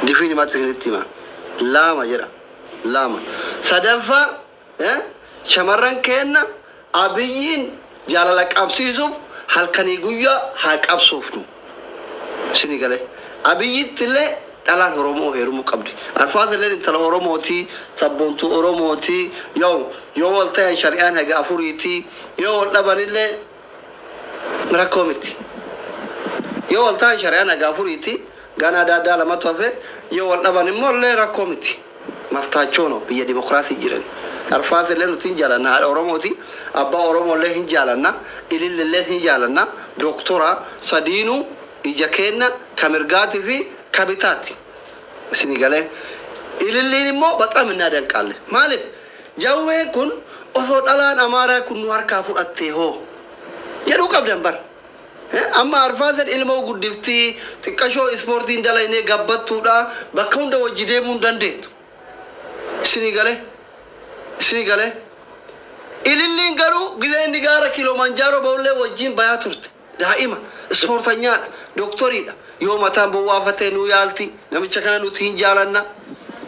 Difiin himatti isinitti hima. Lama jedha. Lama. Sadaffaa shamarran keenna Abiyyiin jaalala qabsiisuuf halkanii guyyaa haa qabsoofnu. Isinii galee. Abiyyitti illee dhalaan Oromoo heerumuu qabdi. Arfaas illee intala Oromooti, sabboontuu Oromooti, yoo wal ta'an shari'aan haga afuriiti, yoo wal dhaban illee rakkoo miti. Yoo wal ta'an shari'aan haga afuriiti, gana adda addaa lamatu hafe, yoo wal dhaban immoo illee rakkoo miti. Maftaachoonoo biyya dimokiraasii jiran. Arfaas illee nuti hin jaalanna, haadha Oromooti, abbaa Oromoo illee hin jaalanna, ililli illee hin jaalanna, doktora sadiinuu ija keenna ka mirgaatii fi ka bitaati. Isinii galee. Ililliin immoo baxaam እናደንቃለን. Maaliif? Jawween kun osoo dhalaan Amaaraa kun nu harkaa fudhattee hoo jedhuu qabdan bar. Amma Arfaasen ilmoo guddiftii xiqqashoo ispoortiin dalaynee gabbattuudha, bakka hunda wajji deemuu hin dandeettu. Isinii galee. Isinii galee. Ililliin garuu gizee inni gaara Kiiloomanjaaroo ba'ullee wajjin bayaa turte. Daa'ima ispoortanyaadha, dooktoriidha. Yoo mataan bowwaafatee nuu yaalti, namicha kana nuti hin jaalanna.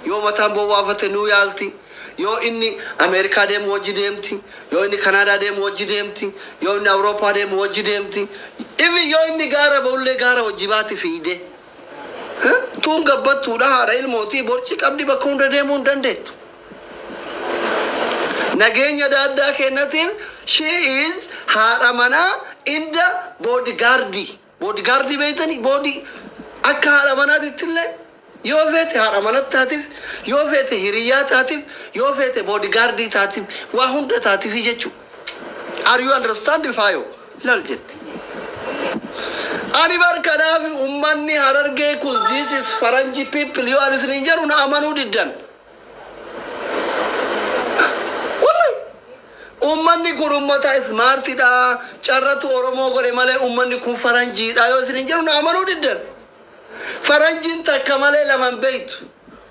Yoo mataan bowwaafate nuu yaalti. Yoo inni Ameerikaa deemu wajji deemti. Yoo inni Kanaadaa deemu wajji deemti. Yoo inni Awurooppaa deemu wajji deemti. Ifi yoo inni gaara ba'ullee gaara wajji baati fiide. Tuun gabbattuudha, haadha ilmootii, borci qabdi, bakka hunda deemuu hin dandeettu. Nageenya daaddaa kennatiin she is haadha manaa inda bodyguardii. Bodyguardii beeytanii, body akka haadha manaatitti illee yoo feete haadha manatti taatiif, yoo feete hiriyyaa taatiif, yoo feete bodyguardii taatiif, waa hunda taatiif jechuudha. Are you understand faayo? Lal jette. Ani bar kanaaf ummanni Harargee kun this is faranji people yoo ani isiniin jedhu na amanuu diddan. Wallahi. Ummanni kun ummata smartidha. Carratu Oromoo godhe malee ummanni kun faranjiidha yoo isiniin jedhu na amanuu diddan. Faranjiin takka malee laman beeytu.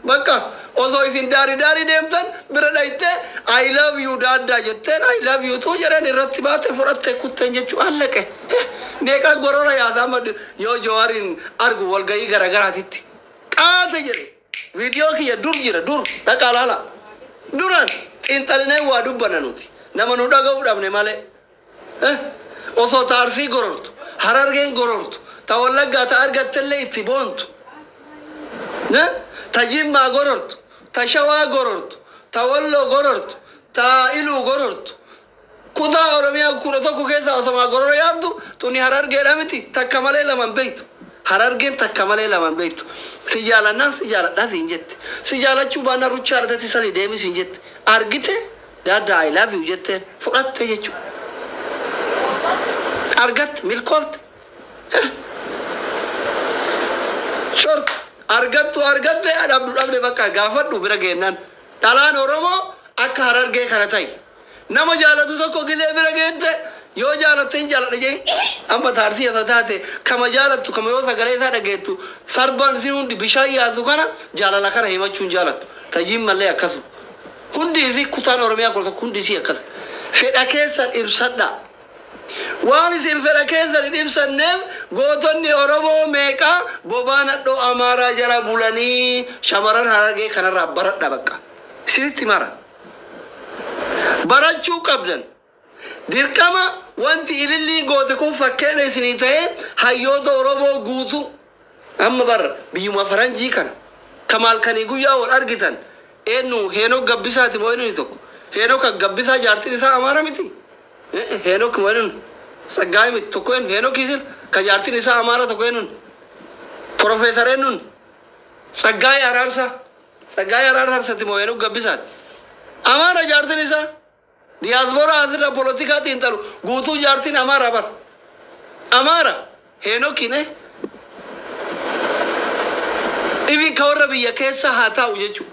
Bakka osoo isin daarii daarii deemtan bira dhayitee "I love you daaddaa" jetteen, "I love you too" jedhan, irratti baate fudhatte kutteen jechuu allaqe. Meeqaan gorora yaasa amma yoo Jawaariin argu walgahii garagaraatitti. Qaate jedhe. Viidiyoo kiyya dur jira, dur dhaqaa laala. Duran xiinxalinee waa dubbanna nuti. Nama nu dhaga'uu dhabne malee. Osoo ta Arsii gorortu, Harargeen gorortu, ta Wallaggaa ta argattellee itti boontu. Ta Jimmaa gorortu, ta Shawaa gorortu, ta Walloo gorortu, ta Iluu gorortu. Kutaa Oromiyaa 11 keessa osomaa gorora yaabdu tuni Harargeedha miti, takka malee laman beektu. Harargeen takka malee laman beektu. Si jaalannaan si jaaladhaa siin jette. Si jaalachuu baannaan ruchaa argatti sanii deemi siin jette. Argite daaddaa "I love you" jetteen fudhatte jechuudha. Argatte, milkoofte. Short argattu argatte, dhabdu dhabde, bakka gaafadhu bira geennaan. Dhalaan Oromoo akka Harargee kana ta'i. Nama jaalatu tokko gizee bira geette yoo jaalatte hin jaaladha jee, amma taartii isa taate kama jaalattu kama yoo sagalee isaa dhageettu sarbaan isin hundi bishaan yaasu kana jaalala kana himachuu hin jaalattu. Tajiin mallee akkasu. Hundi isii kutaan Oromiyaa 11 hundi isii akkas. Fedha keessan ibsadhaa. Waan isin fedha keessan hin ibsanneef gootonni Oromoo meeqa bobaan hadhoo Amaaraa jala bulanii? Shamarran Harargee kanarraa baradha bakka. Isinitti mara. Barachuu qabdan. Dirqama wanti ililliin goote kun fakkeenya isinii ta'ee hayyoota Oromoo guutuu. Amma bar biyyuma faranjii kana kamaalkanii guyyaa wal argitan eenyu Heenok Gabbisaati moo eenyu tokko? Heenok Gabbisaa jaartiin isaa Amaara miti? Heenok moo eenyu? Saggaayii miti, tokko eenyu? Heenok isin ka jaartiin isaa Amaara tokko eenyuun? Profeesar eenyuun? Saggaayii Araarsaa. Saggaayii Araarsaati moo Heenok Gabbisaati? Amaara jaartiin isaa. Diyaasbooraa asirra polotikaa xiinxalu guutuu jaartiin Amaara bar. Amaara Heenokiin Ifin ka warra biyya keessa haa taa'u jechuudha.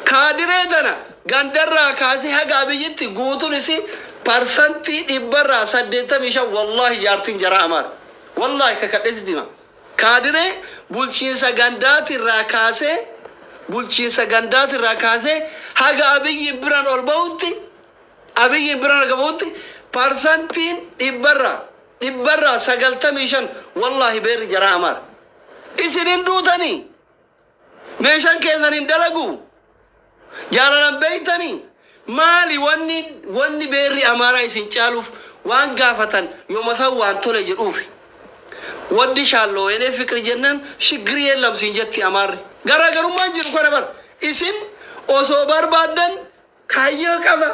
Kaadiree tana gandarraa kaasee haga Abiyyitti guutuun isii 85% wallaahi jaartiin jara Amaara. Wallaahi kakadhee sitti hima. Kaadiree bulchiinsa gandaatirraa kaasee, bulchiinsa gandaatirraa kaasee haga Abiyyiin biraan ol bahutti, Abiyyiin biraan haga bahutti 95% wallaahi beerri jara Amaara. Isin hin duutanii. Meeshaan keessan hin dalagu. Jaalalan beeytanii maali wanni beerri Amaaraa isin caaluuf waan gaafatan yooma san waan tole jedhuufi. Waddi shaalloo yenee fikri jennaan shiggirii yeellam siin jetti Amaarri. Garaagarummaan jiru kana bar. Isin osoo barbaaddan kaayyoo qaba.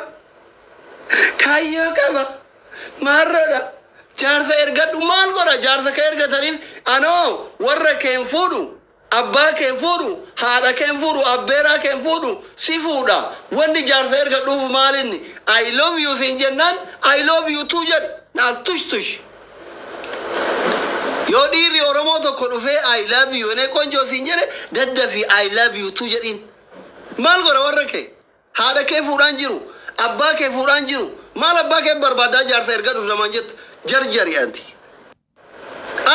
Kaayyoo qaba. Maarroodha. Jaarsa ergadhu maal godha jaarsa ka ergataniif anoo warra keen fuudhu, abbaa keen fuudhu, haadha keen fuudhu, abbeeraa keen fuudhu, si fuudha. Wanni jaarsa ergadhuuf maalinni "I love you" siin jennaan "I love you too" jedhi naal tush tush. Yoo dhiirri Oromoo tokko dhufee "I love you enee qonjoo" siin jedhe, daddafi "I love you too" jedhiin. Maal godha warra kee? Haadha kee fuudhaan jiru, abbaa kee fuudhaan jiru. Maal abbaa kee barbaadaa jaarsa ergadhuuf namaan jettu? Jarjari anti.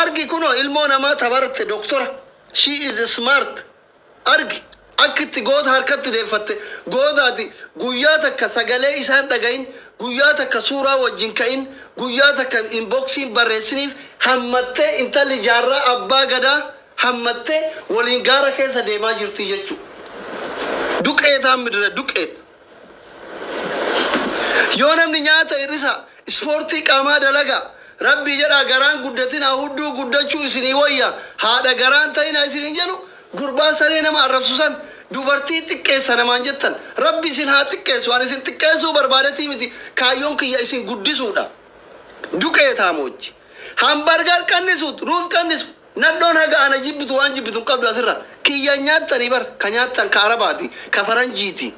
Argi kunoo ilmoo namaa tabarte doktora. She is smart. Argi akka itti goota harkatti deeffatte. Gootaati guyyaa takka sagalee isaan dhagayin, guyyaa takka suuraa wajjin ka'in, guyyaa takka inboxiin barreessiniif hammattee intalli jaarraa abbaa gadaa hammattee waliin gaara keessa deemaa jirti jechuudha. Duqeetaan midira duqeet. Yoo namni nyaata hir'isa, ispoortii qaamaa dalaga, rabbii jedhaa garaan guddatina, hudduu guddachuu isinii wayya, haadha garaan ta'ina isiniin jedhu, gurbaa saree nama arrabsu san dubartii xiqqeessa namaan jettan, rabbi isin haa xiqqeessu. Waan isin xiqqeessuu barbaadetii miti, kaayyoon kiyya isin guddisuudha. Duqeetaa moochi. Hamburger qannisu, ruuz qannisu. Nadhoon haga ana jibbitu waan jibbitu hin qabdu asirra. Kiyya nyaattanii bar ka nyaattan ka Arabaati, ka faranjiiti.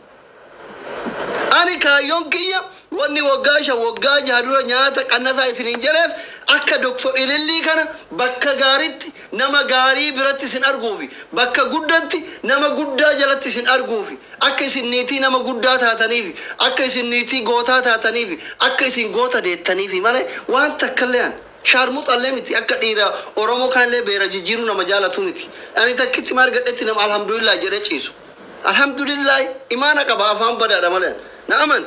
Ani kaayyoon kiyya wanni waggaa 5, waggaa 6 dura nyaata qannasaa isiniin jedheef akka Doktor Ilillii kana bakka gaaritti nama gaarii biratti isin arguufi, bakka guddatti nama guddaa jalatti isin arguufi, akka isin niitii nama guddaa taataniifi, akka isin niitii gootaa taataniifi, akka isin goota deettaniifi malee waan takkallee an shaarmuxallee miti. Akka dhiira Oromoo kaanillee beera jijjiiruu nama jaalatu miti. Ani takkitti maal gadhetti nama alhamdulillah jedhee ciisu. Alhamdulillah imaana qaba, afaan badaadha malee. Na amani.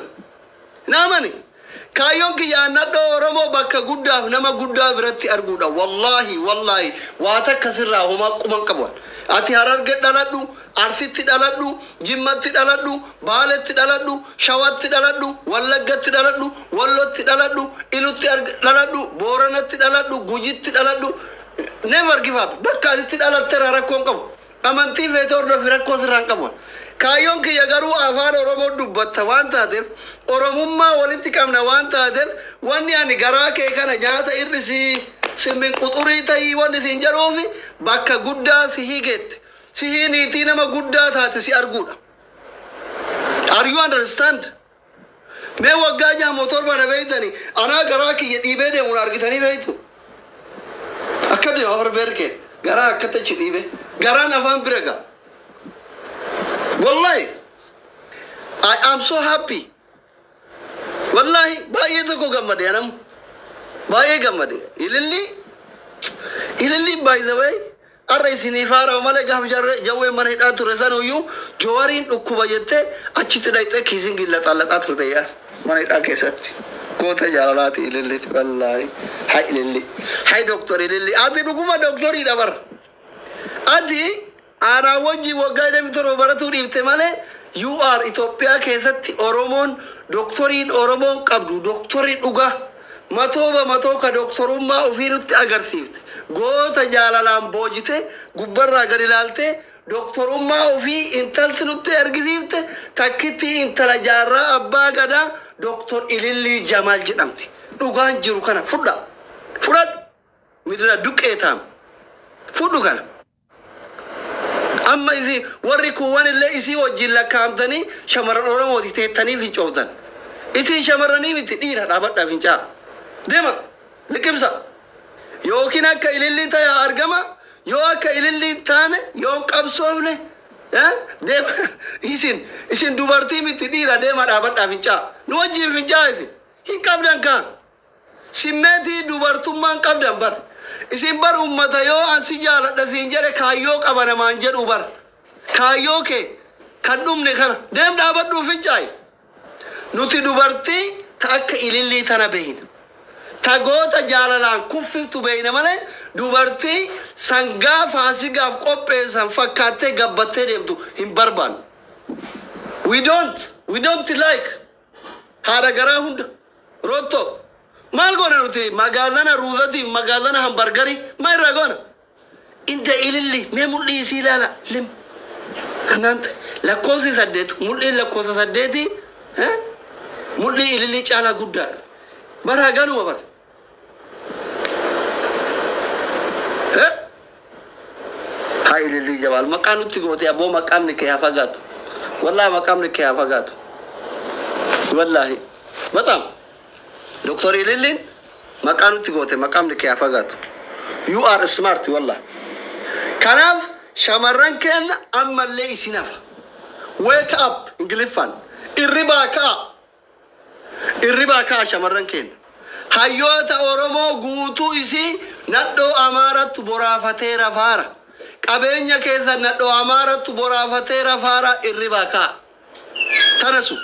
Na amani. Kaayyoon kiyya nadhoo Oromoo bakka guddaaf nama guddaa biratti arguudha. Wallaahi wallaahi waa takka sirraa homaa quman qabu. Ati Hararge dhaladhu, Arsitti dhaladhu, Jimmatti dhaladhu, Baaletti dhaladhu, Shawatti dhaladhu, Wallaggatti dhaladhu, Wallotti dhaladhu, Ilutti dhaladhu, Booranatti dhaladhu, Gujitti dhaladhu. Never give up. Bakka asitti dhalatteera rakkoon qabu. Amantii feete hordofi, rakkoo sirraa hin qabu. Kaayyoon kiyya garuu afaan Oromoo dubbatta waan taateef, Oromummaa walitti qabna waan taateef, wanni ani garaa kee kana nyaata irrisii simmin quxurii ta'ii wanni siin jedhuufi bakka guddaa sihii geette. Sihii niitii nama guddaa taate si arguudha. Are you understand? Mee waggaa 6 moo 7 na beeytani anaa garaa kiyya dhiibee deemuun argitanii beeytu. Akka deemu afar beerkee garaa akkatti achi dhiibe garaan afaan bira ga'a. Wallahi I am so happy. Wallahi baay'ee tokko gammade anam. Baay'ee gammade. Ililli ililli, by the way, arra isinii faara malee gaaf jarre jawwee mana hidhaa ture sanuyyuu Jawariin dhukkuba jettee achitti dhaqxee kiisin gillaxallaxaa turte yaa mana hidhaa keessatti. Goota jaalalaati ililli, wallahi. Hay ililli. Hay doktor ililli. Ati dhuguma doktoriidha bar. Ati aanaa wajjin waggaa 27 baratuu dhiifte malee you are Itoophiyaa keessatti Oromoon doktoriin Oromoon qabdu doktorii dhugaa. Matooba matoo ka doktorummaa ofii nutti agarsiifte. Goota jaalalaan boojite gubbarraa gad ilaaltee doktorummaa ofii intalti nutti argisiifte takkitti intala jaarraa abbaa gadaa Doktor Ilillii Jamaal jedhamti. Dhugaan jiru kana fudha. Fudhadhu. Midira duqqeetaam. Fudhu kana. Amma isi warri kuuwwan illee isii wajjin lakkaa'amtanii shamarran Oromooti teettanii fincooftan. Isin shamarranii miti, dhiira dhaabadhaa fincaa. Deema liqimsa. Yookiin akka ilillii ta'e argama, yoo akka ilillii hin taane yoo hin qabsoofne, deema, isin dubartii miti, dhiira deema dhaabadhaa fincaa. Nu wajjin fincaa isin hin qabdan kaan. Simmeetii dubartummaan qabdan bar. Isin bar ummata yoo an si jaaladha siin jedhe kaayyoo qaba namaan jedhu bar. Kaayyoo kee kan dhumne kana deem dhaabadhuu fincaayi. Nuti dubartii ta akka ilillii tana beeyna. Tagoota jaalalaan kuffiftu beeyna malee dubartii sangaa faasigaaf qopheessan fakkaattee gabbattee deemtu hin barbaannu. We don't like haadha garaa hunda. Rootto maal goona nuti magaazana ruuzatiif magaazana hambargarii maa irraa goona? Inda ililli mee mul'ii isii ilaala lim. Kanaan lakkoofsi 8 mul'iin lakkoofsa 8 mul'ii ilillii caalaa guddaadha. Bara ganuma bara. Haa ilillii jabaal maqaa nutti goote abboo, maqaamni kee haa fagaatu. Wallaahi maqaamni kee haa fagaatu. Wallaahi. Bataam. Doktor Ililliin maqaa nutti goote, maqaamni kee haa fagaatu. You are smart wallah. Kanaaf shamarran keenya ammallee isin hafa. Wake up Ingiliffaan. Irribaa ka'a. Irribaa ka'a shamarran keenya. Hayyoota Oromoo guutuu isii nadhoo Amaarattu boraafatee rafaara. Qabeenya keessa nadhoo Amaarattu boraafatee rafaara, irribaa ka'a. Tanasu.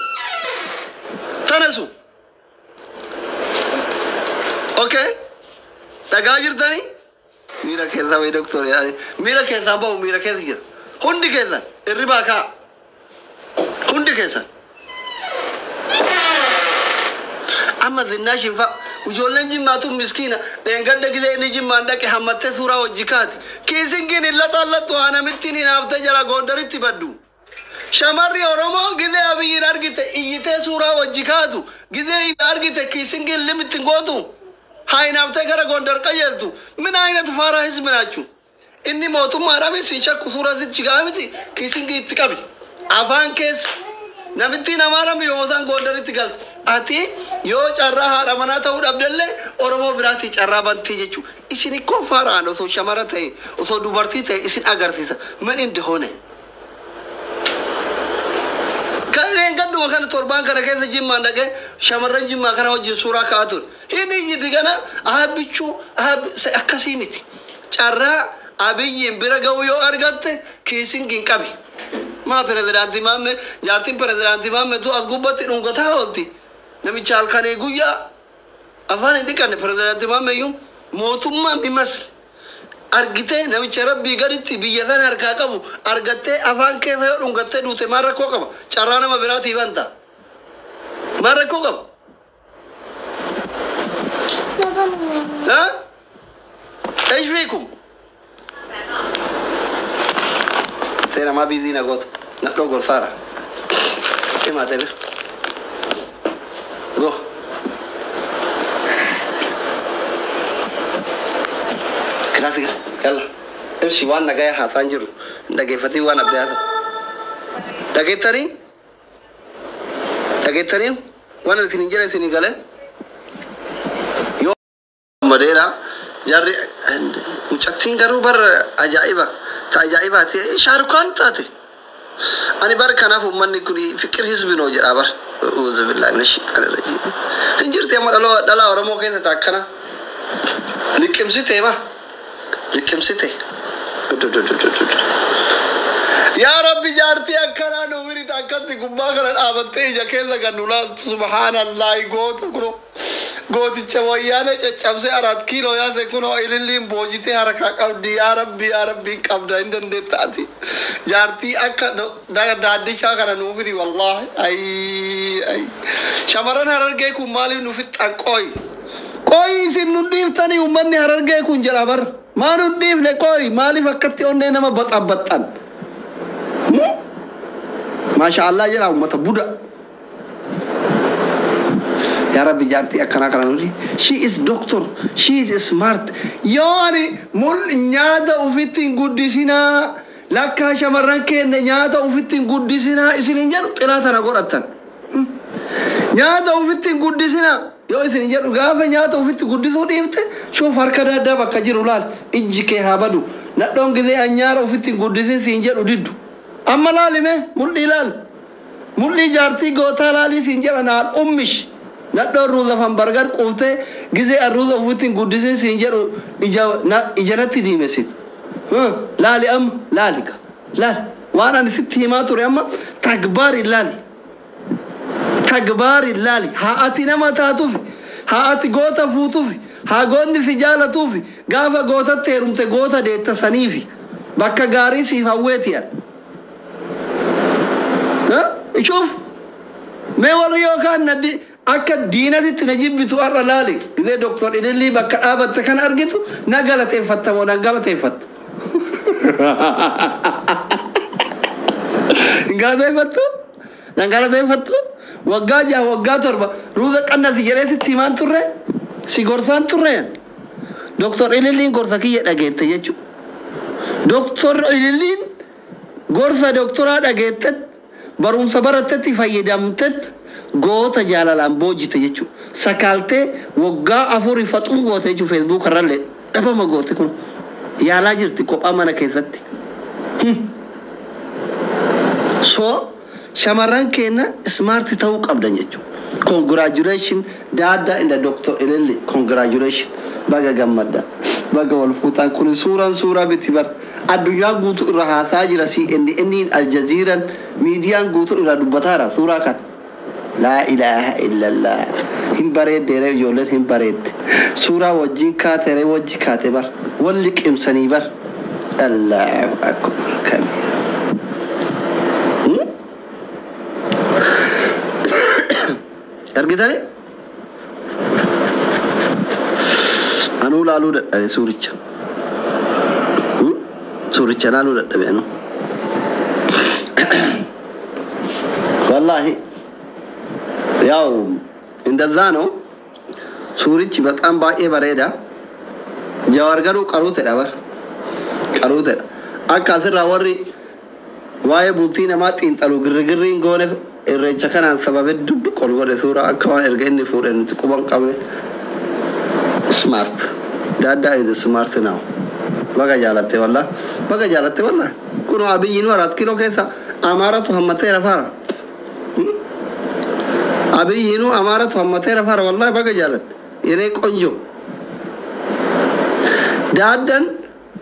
Tanasu. Okay. Dhagaa jirtanii? Miira keessaa wayi doktor yaani. Miira keessaa bahu, miira keessa jira. Hundi keessan irribaa ka'a. Hundi keessan. Amma zinnaashin fa'a ijoolleen jimmaatu miskiina dheengadda gizee inni jimmaan dhaqe hammattee suuraa hojii kaati. Kiisingiin hin laxallattu haa namittiin hinaaftee jala Gondaritti baddu. Shamarri Oromoo gizee Abiyyiin argite iyyitee suuraa hojii kaatu, gizee argite kiisingiin limitti hin gootu. Haa hinaaftee gara Gondar qajeeltu. ምን አይነት ፋራ ህዝብ ናችሁ? Inni mootummaadhaaf sin shakku, suuraa sichi ga'a miti, kiisingii itti qabi. Afaan keessa namittiin Amaara yoosaan Gondaritti galte. Ati yoo carraa haadha manaa ta'uu dhabdellee Oromoo biraatti carraa bantii jechuudha. Isin ikkoo faaraan osoo shamara ta'e, osoo dubartii ta'e isin agarsiisa. ምን እንደሆነ kanneen gadduma kana torbaan kana keessa jimmaan dhaqee shamarran jimmaa kana wajjin suuraa ka'aa ture. Inni iyyiti kana aabbichuu akkasii miti. Carraa Abiyyiin bira ga'uu yoo argatte kiisingiin qabi. Maa pirezidaantii maamme jaartiin pirezidaantii maammetu as gubbatti dhungataa oolti. Namicha halkanii guyyaa afaan hin dhiqanne pirezidaantii maammeyyuu mootummaa mimasli. Argitee namicha rabbii gaditti biyya sana harkaa qabu argattee afaan keessa yoo dhungattee duute maal rakkoo qaba? Carraa nama biraatii banta. Maal rakkoo qaba? ها؟ ايش فيكم؟ ترى ما بيدينا قوت نقلو قول فارة كما تبي جو كلاسيك يلا امشي وانا جاي هاتانجرو dhaggeeffatii waan abbee haa ta'u. Dhageettanii? Dhageettanii? Waan isin hin jira isin galee? Yoo madeera jarri mucattiin garuu bar ajaa'iba ta ajaa'ibaati Shaarukaan taate. Ani bar kanaaf uummanni kun fiqir hizbi noo jedha bar. أعوذ بالله من الشيطان الرجيم. Hin jirti amma dhalaa Oromoo keessa ta akkana. Liqimsite ma? Liqimsite. Yaa Rabbi, jaartii akkanaa nu wirita, akkatti gubbaa kana dhaabattee ija keessa kan nu laaltu, subhaanallahi, goota kuno gooticha wayyaanee caccabsee Araat Kiiloo yaase kunoo ililliin boojitee harkaa qabdi. Yaa Rabbi, yaa Rabbi, qabda hin dandeetta ati jaartii akka daaddishaa kana nuu firi. Wallaahi ayi ayi, shamarran Harargee kun maaliif nu fixxan? Qoy qoy, isin nu dhiiftanii uummanni Harargee kun jedha bar, maa nu dhiifne? Qoy, maaliif akkatti onnee nama baxabbaxxan? Maasha Allah jedha uummata buda. Yaa Rabbi, jaartii akkanaa kana nuti. She is doctor, she is smart. Yoo ani mul nyaata ufitti hin guddisinaa, lakkaa shamarran keenya nyaata ufitti hin guddisinaa isin hin jedhu, xilaa tana godhattan. Nyaata ufitti hin guddisinaa yoo isin hin jedhu, gaafa nyaata ufitti guddisuu dhiifte shuuf harka daaddaa bakka jiru laal, ijji kee haa badu. Nadhoon gizee anyaara ufitti hin guddisin siin jedhu diddu. Amma laalime mul'ii laal. Mul'ii jaartii gootaa laalii siin jedha naan ummish. Nadhoon ruuza fan bargar quuftee gizee arruuza ufitti hin guddisin siin jedhu ijanatti diimesit. Laali amma laali ka laali waan ani sitti himaa ture amma tagbaari laali. Tagbaari laali, haa ati nama taatuuf Haa ati goota fuutuufi, haa goonni si jaalatuufi, gaafa gootatti heerumte goota deetta saniifi. Bakka gaarii siif hawweeti an. Ishuuf mee warri yookaan na akka diinatitti na jibbitu har'a laali. Gizee Doktor Ilillii bakka dhaabatte kan argitu na galateeffatta moo nan galateeffattu? Hin galateeffattu? Nan galateeffattu? Waggaa 6, waggaa 7 ruuza qannasi jedhee sitti himaan turre? Si gorsaan turre? Doktor Ililliin gorsa kiyya dhageette jechuudha. Doktor Ililliin gorsa doktoraa dhageettet, barumsa barattetti fayyadamtet, goota jaalalaan boojite jechuudha. Sakaaltee waggaa 4 faxuun goote jechuudha. Facebook irrallee dhabama goote. Kun yaalaa jirti kophaa mana keessatti. So shamarran keenya smart ta'uu qabdan jechuudha. Congratulation Daaddaa inda Dr. Ililli, congratulation, baga gammadda, baga wal fuutaan. Kun suuraan suuraa miti bar, addunyaa guutuu irra haasaa jira. CNN, Aljazeeraan, miidiyaan guutuu irraa dubbataara suuraa kana. Laa ilaaha illallah, hin bareedde ijoolleen, hin bareedde. Suuraa wajjin kaatere, wajji kaate bar, wal liqimsanii bar. Allahu akbar kabiira. Argitanii? Anuu laaluu dadhabe suuricha. Suuricha laaluu dadhabe anuu. Wallaahi ያው እንደዛ ነው። Suurichi በጣም baay'ee bareeda. Jawaar garuu qaruutedha bar. Qaruutedha. Akka asirraa warri waa'ee bultii namaa xiinxalu girrigirriin goone irreecha kanaan sababa duddu ol godhe suuraa akka waan erga inni fuudhe nuti quban qabne. Smart. Daaddaa is smart now. Baga jaalatte wallah. Baga jaalatte wallah. Kun Abiyyiin 4 kiiloo keessa Amaaratu hammatee rafaara. Abiyyiinuu Amaaratu hammatee rafaara, wallahi baga jaalatte. Yeree ቆንጆ. Daaddan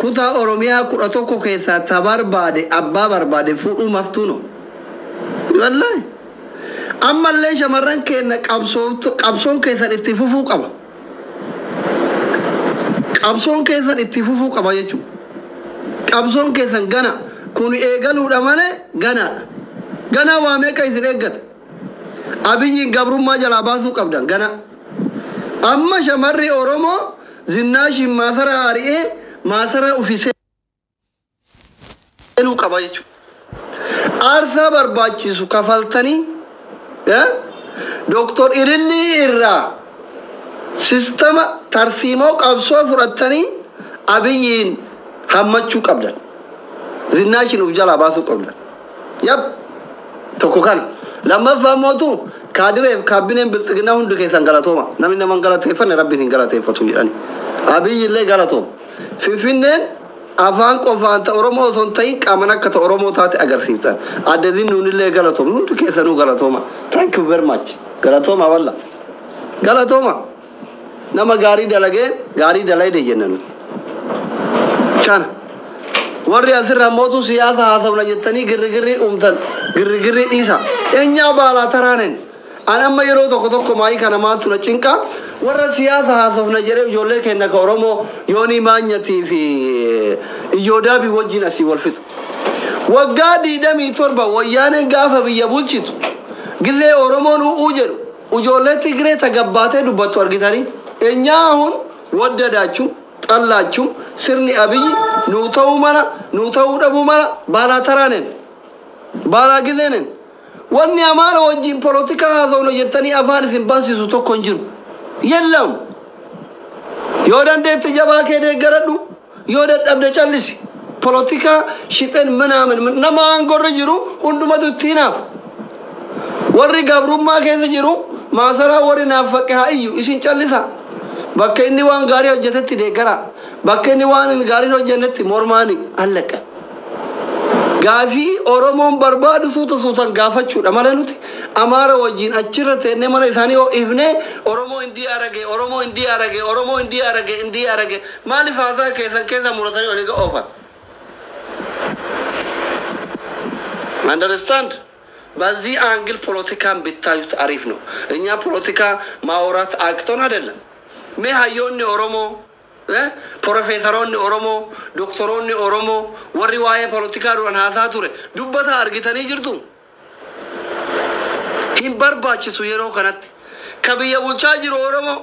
kutaa Oromiyaa 11 keessaa ta barbaade, abbaa barbaade fuudhuu maftuuno. Wallahi. Ammallee shamarran keenya qabsoon keessan itti fufuu qaba. Qabsoon keessan itti fufuu qaba jechuudha. Qabsoon keessan gana kun eegaluudha malee ganaadha. Ganaa waa meeqa isin eeggata? Abiyyiin gabrummaa jalaa baasuu qabdan gana. Amma shamarri Oromoo zinnaashiin maasara ari'ee maasara uffisee seenuu qaba jechuudha. Aarsaa barbaachisu kafaltanii Dooktor Ilillii irraa sistama tarsiimoo qabsoo fudhattanii Abiyyiin hammachuu qabdan. Zinnaashiin uf jalaa baasuu qabdan. Yab, tokko kana. Lammaffaa mootu kaadireef kaabineen bilxiginaa hundi keessan galatooma. Namni nama hin galateeffanne Rabbiin hin galateeffatu jedhani. Abiyyi illee galatooma. Finfinneen afaan qofaan ta Oromoo osoo hin ta'in qaaman akka ta Oromoo taate agarsiiftan. Adde Zinnuun illee galatooma. Hundi keessanuu galatooma. Thank you very much. Galatooma walla. Galatooma. Nama gaarii dalagee gaarii dalayde jenna nuti. Kana. Warri asirraa mootu siyaasa haasofna jettanii girrigirrii uumtan, girrigirrii dhiisa. Eenyaa baalaa taraaneen. An amma yeroo tokko tokko maayii kana maaltu na cinqa, warra siyaasa haasofna jedhee ijoollee keenya ka Oromoo Yoonii Maanyatii fi Iyyoodaabii wajjin asii wal fixu. Waggaa 27 wayyaaneen gaafa biyya bulchitu gizee Oromoon u'uu jedhu ijoollee Tigree tagabbaatee dubbattu argitanii. Eenyaa hun waddadaachuu xallaachuu sirni Abiyyi nuu ta'uu mala, nuu ta'uu dhabuu mala, baalaa taraaneen baalaa gizeeneen. Wanni Amaara wajjin polotikaa haasofna jettanii afaan isin baasisu tokko hin jiru. Yellamu. Yoo dandeette jabaa kee deeggaradhu, yoo dadhabde callisi. Polotikaa shixeen ምናምን nama aangorra jiru hundumatu itti hinaaf. Warri gabrummaa keessa jiru maasaraa warri naaf faqe haa iyyu, isin callisa. Bakka inni waan gaarii hojjetetti deeggara. Bakka inni waan gaarii hojjennetti mormaani allaqa. Gaafii Oromoon barbaadu suuta suutan gaafachuudha malee nuti Amaara wajjin achirra teennee mana isaanii ifnee Oromoo indii arage, Oromoo indii arage, Oromoo indii arage, indii arage, maaliif haasaa keessan keessa muratanii olii oofan? Understand? በዚህ angle ፖለቲካን ብታዩት አሪፍ ነው። እኛ ፖለቲካ ማውራት አቅቶን አይደለም። Mee hayyoonni Oromoo, ፕሮፌሰሮonni Oromoo, doktoroonni Oromoo warri waa'ee ፖለቲkaa duran haasaa ture dubbata argitanii jirtu. Hin barbaachisu yeroo kanatti. Ka biyya bulchaa jiru Oromoo,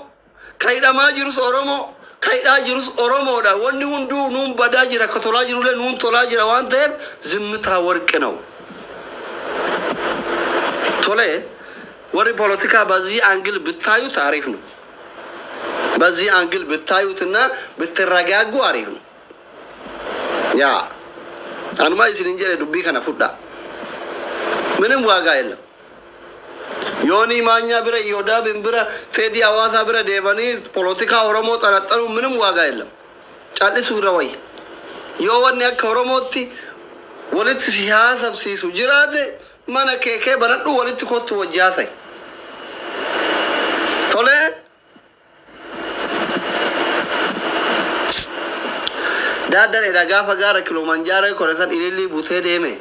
ka hidhamaa jirus Oromoo, ka hidhaa jirus Oromoodha. Wanni hunduu nuun badaa jira, ka tolaa jirullee nuun tolaa jira waan ta'eef ዝምታ ወርቅ ነው። Tole, warri ፖለቲካ በዚህ angle ብታዩት አሪፍ ነው። በዚህ angle ብታዩትና ብትረጋጉ አሪፍ ነው። Yaa anuma isinin jedhe, dubbii kana fudhaa. ምንም ዋጋ የለም። ዮኒ ማኛ bira, Yodaabin bira, Teedii Hawaasaa bira deemanii ፖለቲካ Oromoo xanaxxanu ምንም ዋጋ የለም። Callisuu irra wayya. Yoo wanni akka Oromootti walitti si haasabsiisu jiraate, mana kee kee banadhu, walitti kottu, wajji haasa'i. Tolee. Daaddan edha gaafa gaara Kiloomanjaaroo koresan ilillii butee deeme.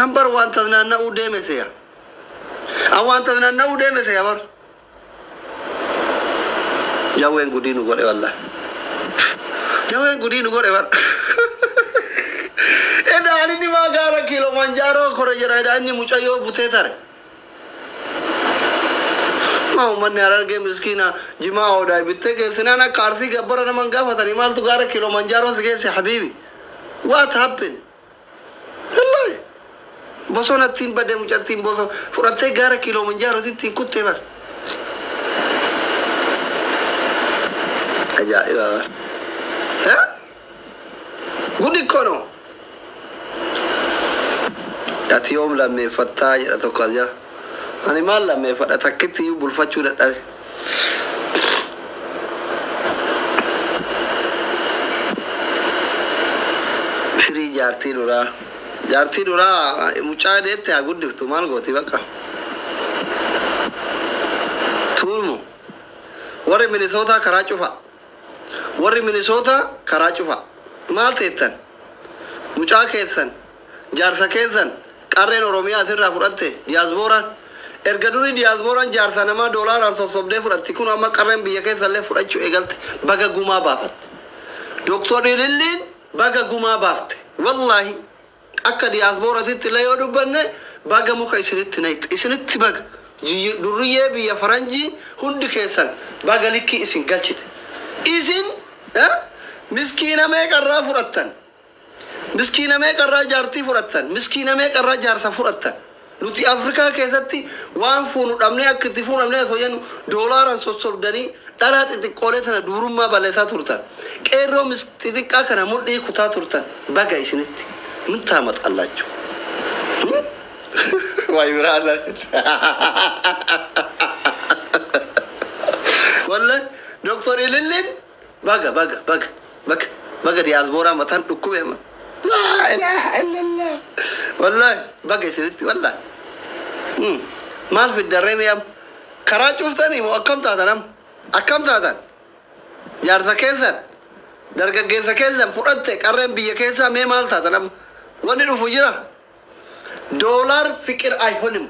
An bar waan tasnaanna'uu deeme seya. An waan tasnaanna'uu deeme seya bar. Jawween gudii nu godhe wallahi. Jawween gudii nu godhe bar. Edhaan inni maa gaara Kiloomanjaaroo kore jira, edha inni mucayyoo butee tare. Maa uummanni Harargee miskiina jimaa odaa bittee geessinaan akka Arsii gabbara naman gaafatanii maaltu gaara Kiloomanjaaroo si geesse, habiibi? What happened? Wallahi. Bosona ittiin badee mucattiin bosona fudhattee gaara Kiloomanjaarootti ittiin kuttee bar. Ajaa'iba bar. Gudi kono. Ati yoom lammeeffattaa jedha tokko as jira. Ani maal lammeeffadha, takkitti iyyuu bulfachuu dadhabe. Firii jaartii duraa. Jaartii duraa mucaa deette haa guddiftu, maal gooti bakka. Tuulmu. Warri Minisootaa karaa cufa. Warri Minisootaa karaa cufa. Maal teettan? Mucaa keessan, jaarsa keessan, qarreen Oromiyaa asirraa fudhatte diyaaspooraan. Erga durii diyaaspooraan jaarsa namaa doolaaraan sossobdee fudhatti, kun amma qarreen biyya keessallee fudhachuu eegalte, baga gumaa baafatte. Doktor Ililliin baga gumaa baafte. Wallaahi akka diyaaspooraatitti illee yoo dubbanne, baga muka isinitti naqxe, isinitti baga. Durriyyee biyya faranjii hundi keessan baga likkii isin galchite. Isin miskiina meeqarraa fudhattan? Miskiina meeqarraa jaartii fudhattan? Miskiina meeqarraa jaarsa fudhattan? Nuti Afrikaa keessatti waan fuunu dhabnee, akka itti fuunu dhabnee osoo jennu, doolaaraan sossobdanii dhalaa xixiqqoolee tana dubrummaa balleessaa turtan. Qeerroo xixiqqaa kana mudhii kutaa turtan. Baga isinitti. ምን ታመጣላችሁ? ዋይ ብርሃን wallahi Doktor Ililliin baga baga baga baga baga diyaasbooraa mataan dhukkube ma. Laa ilaaha illallah. Wallahi baga isinitti wallahi. Maal fiddarree mi'am? Karaa cuftanii moo akkam taatan am? Akkam taatan? Jaarsa keessan, dargaggeessa keessan fudhatte qarreen biyya keessaa, mee maal taatan am? Wanni dhufu jira. ዶላር ፍቅር አይሆንም።